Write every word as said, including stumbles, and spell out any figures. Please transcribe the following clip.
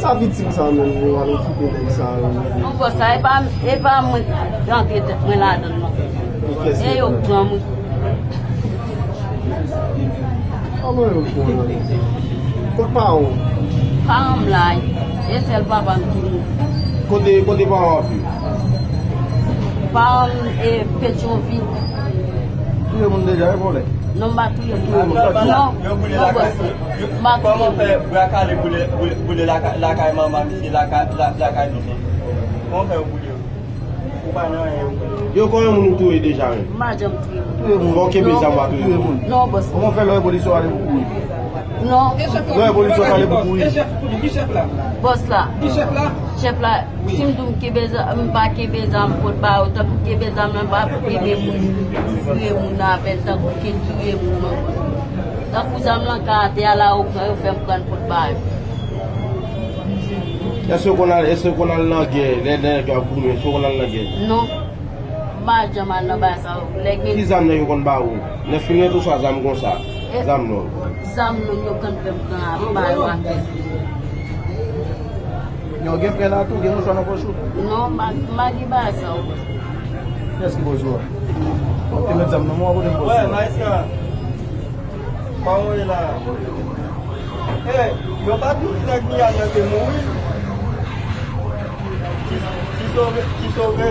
Sa viktim sa menm, yo al okipe nèg sa yo. Non, bòs, sa e pa, e pa mwen k rantre tèt mwen ladan l non. E yo k pran mwen. Kòman yo k pran mwen? Kot paran w? Paran m la, e sèl papa m ki mouri. Kote, kote paran w ap viv? Paran m e Petyonvil. Touye moun deja, e vòlè? Non, m pa touye moun. Touye moun, sa ki? Non, non, bòs. M pa touye moun. Kòman fè bwa kale boule, boule, boule lakay, lakay manman misye, lakay, la-, lakay misye? Kòman fè yo boule yo? Ou pa nan anyen yo boule yo. Yo konbyen moun ou touye deja menm? M pa janm touye moun. Touye moun. Fò w kenbe zam w pa touye moun. Non, bòs. Kòman fè lè w wè polis yo ale pou kouri? Non. Lè w wè polis yo ale pou kouri? Bòs la. Chèf la. Si m di w m kenbe zam, m pa kenbe zam pou t ba yo, tankou kenbe zam nan pa pou kenbe moun, foure moun avè l, tankou ke touye moun non. Tankou zam nan ka atè a la, yo pran, yo fè m pran l pou t ba yo. Èske w konn al, èske w konn al nan gè, lè, lè nèg yo ap goumen, èske w konn al nan gè? Non. M pa janm al nan bagay sa yo. Lè gen Ki zam nèg yo konn ba ou? Lè finet oswa zam konsa? Zam long? Zam long yo konn fè m pran ap ba yo atè. Yo gen pen la tou, gen mouchwa nan pòch ou? Non, m pa, m pa gen bagay sa yo. Kiyès ki poze w a? Bon, te met zam nan men w, pote m poze w a. Maestro. Kòman w ye la? Ey, yo pa di w ti nèg Miami an te mouri? Ti, ti sove, ti sove.